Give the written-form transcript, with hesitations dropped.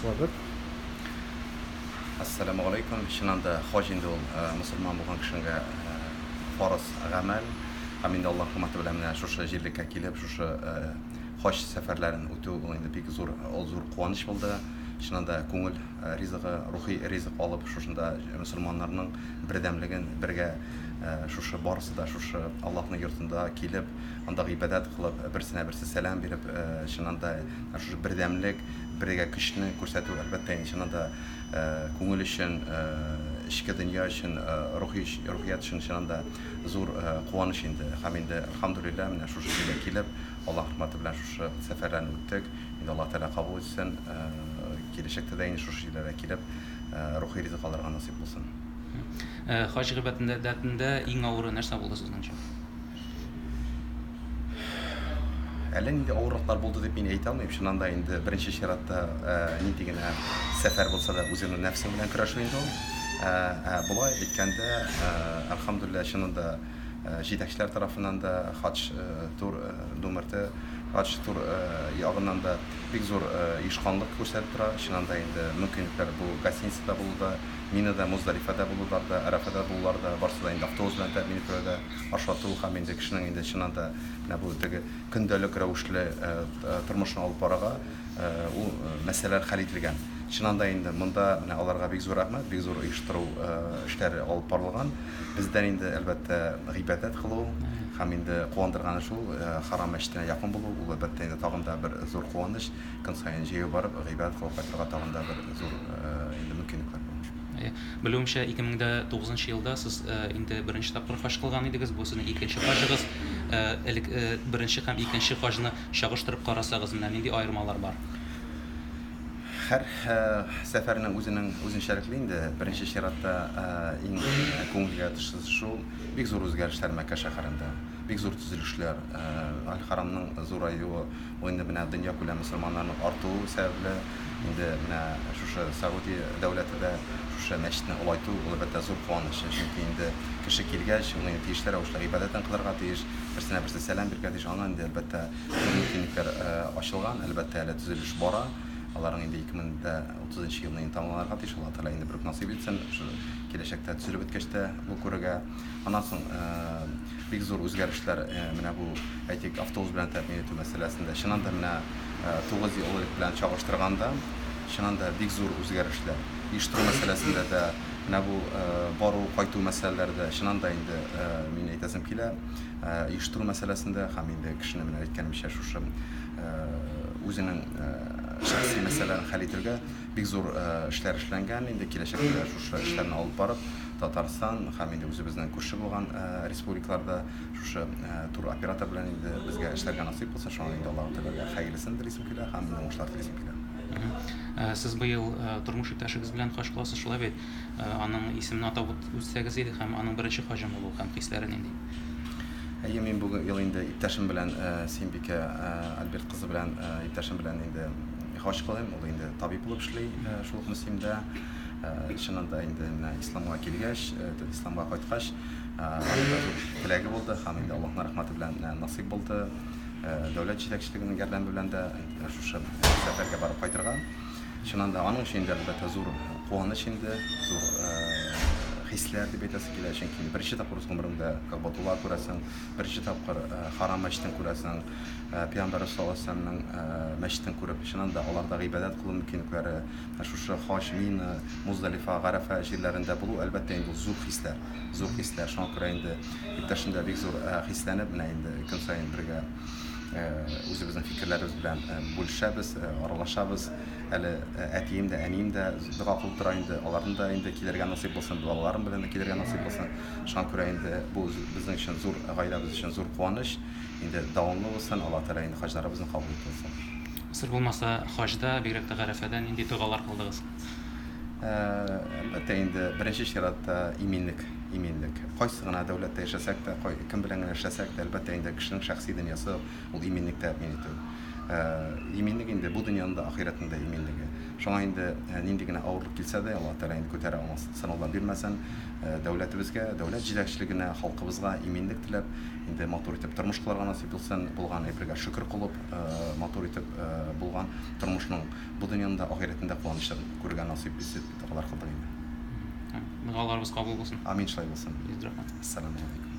Вакыт. Ассаламу алейкум. Чыннан да хаҗ инде ул мөселман булган кешегә фарыз гамәл. Һәм инде Аллаһ рәхмәте белән менә шушы җирлеккә килеп, шушы хаҗ сәфәрләрен үтү ул инде бик зур, ул зур куаныч булды. Чыннан да күңел ризыгы, рухи ризык алып, шушында мөселманнарның бердәмлеген бергә шушы барысы да шушы Аллаһның йортында килеп, анда гыйбадәт кылып, берсенә берсе сәлам биреп, чыннан да шушы бердәмлек, бергә көчне күрсәтү, әлбәттә, инде чыннан да күңел өчен, эчке дөнья өчен, рухи рухият өчен чыннан да зур куаныч инде. Һәм инде, әлхәмдүлилләһ, менә шушы җиргә килеп, Аллаһ рәхмәте белән шушы сәфәрләрне үттек. Инде Аллаһ Тәгалә кабул итсен, киләчәктә дә инде шушы җирләргә килеп, рухи ризык алырга насыйп булсын. Хаҗ гыйбадәтендә иң авыры нәрсә булды сезнеңчә? Әллә нинди авырлыклар булды дип мин әйтә алмыйм. Чыннан да инде беренче чиратта нинди генә сәфәр булса да үзеңнең нәфсең белән көрәшү инде ул. Ә болай әйткәндә, әлхәмдүлилләһ, чыннан да җитәкчеләр тарафыннан да, Хадж тур ДУМРТ, Хадж тур ягыннан да бик зур оешканлык күрсәтеп тора. Чыннан да инде мөмкинлекләр бу гостиницада булу да, Минада, Муздалифада булулар да, Арафада булулар да, барысы да инде автобус белән тәэмин ителү дә, ашату һәм инде кешенең инде чыннан да менә бу теге көндәлек рәвешле тормышын алып барырга ул мәсьәләләр хәл ителгән. Чыннан да инде монда менә аларга бик зур рәхмәт, бик зур оештыру эшләре алып барылган. Бездән инде, әлбәттә, гыйбадәт кылу һәм инде куандырганы шул, Харам мәчетенә якын булу, ул, әлбәттә, инде тагын да бер зур куаныч. Көн саен җәяү барып, гыйбадәт кылып кайтырга тагын да бер зур инде мөмкинлекләр бу. Белүемчә, 2009 елда сез инде беренче тапкыр хаҗ кылган идегез, бу сезнең икенче хаҗыгыз. Элек беренче һәм икенче хаҗны чагыштырып карасагыз, менә нинди аермалар бар? Һәр сәфәрнең үзенең үзенчәлекле инде. Беренче чиратта иң күңелгә ятышлысы шул, бик зур үзгәрешләр Мәккә шәһәрендә. Бик зур төзелешләр, Аль-Харамның зураюы, ул инде менә дөньякүләм мөселманнарның артуы сәбәпле, инде менә шушы Сәгуди дәүләте дә шушы мәчетне олайту, ул әлбәттә зур куаныч. Чөнки инде кеше килгәч, ул инде тиешле рәвешле гыйбадәтен кылырга тиеш, берсенә берсе сәлам бирергә тиеш. Аңа инде әлбәттә зур мөмкинлекләр ачылган, әлбәттә әле төзелеш бара. Аларның инде 2030 нчы елны инде тәмамланырга тиеш. Аллаһ Тәгалә инде берүк насыйп итсен, шушы киләчәктә төзелеп беткәч тә бу күрергә. Аннан соң бик зур үзгәрешләр менә бу, әйтик, автобус белән тәэмин итү мәсьәләсендә. Чыннан да менә 9 ел элек белән чагыштырганда, чыннан да бик зур үзгәрешләр. Оештыру мәсьәләсендә дә, менә бу бару, кайту мәсьәләләре дә, чыннан да инде мин әйтәсем килә, оештыру мәсьәләсендә һәм инде кешене менә әйткәнемчә шушы үзенең шәхси мәсьәләләрен хәл итергә бик зур эшләр эшләнгән. Инде киләчәктә дә шушы эшләрне алып барып, Татарстан һәм инде үзебезнең күрше булган республикаларда шушы туроператор белән инде безгә эшләргә насыйп булса, шуңа инде Аллаһы Тәгаләгә хәерлесен телисем килә һәм инде уңышлар телисем килә. Сез быел тормыш иптәшегез белән хаҗ кыласыз, шулай бит? Аның исемен атап үтсәгез иде һәм аның беренче хаҗы булу һәм хисләре нинди? Әйе, мин бу ел инде иптәшем белән, Сөембикә Альберт кызы белән, иптәшем белән инде хаҗ кылыйм. Ул инде табиб булып эшли шул ук Мөслимдә. Чыннан да инде менә исламга килгәч, исламга кайткач, аның да зур теләге булды һәм инде Аллаһның рәхмәте белән насыйп булды. Дәүләт җитәкчелегенең ярдәме белән дә шушы сәфәргә барып кайтырга. Чыннан да аның өчен инде әлбәттә зур куаныч инде, зур хисләр дип әйтәсе килә, чөнки беренче тапкыр үз гомереңдә Кәгъбәтулла күрәсең, беренче тапкыр Харам мәчетен күрәсең, Пәйгамбәрбез саллаллаһу алейһи ва сәлләмнең мәчетен күреп, чыннан да аларда гыйбадәт кылу мөмкинлекләре, шушы Хаҗ, Мина, Муздалифа, Гарәфә җирләрендә булу, әлбәттә инде ул зур хисләр, зур хисләр. Шуңа күрә инде иптәшем дә бик зур хисләнеп, менә инде көн саен бергә үзебезнең фикерләребез белән бүлешәбез, аралашабыз. Әле әтием дә, әнием дә дога кылып тора инде, аларның да инде килергә насыйп булсын, балаларым белән дә килергә насыйп булсын. Шуңа күрә инде бу безнең өчен зур, гаиләбез өчен зур куаныч. Инде дәвамлы булсын, Аллаһ Тәгалә инде хаҗларыбызны кабул итеп алсын. Сер булмаса, хаҗда, бигрәк тә Гарәфәдә нинди догалар кылдыгыз? Әлбәттә инде, беренче чиратта иминлек, иминлек. Кайсы гына дәүләттә яшәсәк тә, кай, кем белән генә эшләсәк тә, әлбәттә инде кешенең шәхси дөньясы ул иминлек тәэмин итү. Иминлек инде бу дөньяның да, ахирәтнең дә иминлеге. Шуңа инде нинди генә авырлык килсә дә, Аллаһ Тәгалә инде күтәрә алмас сынаулар бирмәсен. Дәүләтебезгә, дәүләт җитәкчелегенә, халкыбызга иминлек теләп, инде матур итеп тормыш кылырга насыйп булсын, булган әйбергә шөкер кылып, матур итеп булган тормышның бу дөньяның да, ахирәтнең дә куанычын күрергә насыйп итсен дип догалар кылдык инде. Догаларыбыз кабул булсын. Амин, шулай булсын. Йөз рәхмәт. Әссәламү алейкум.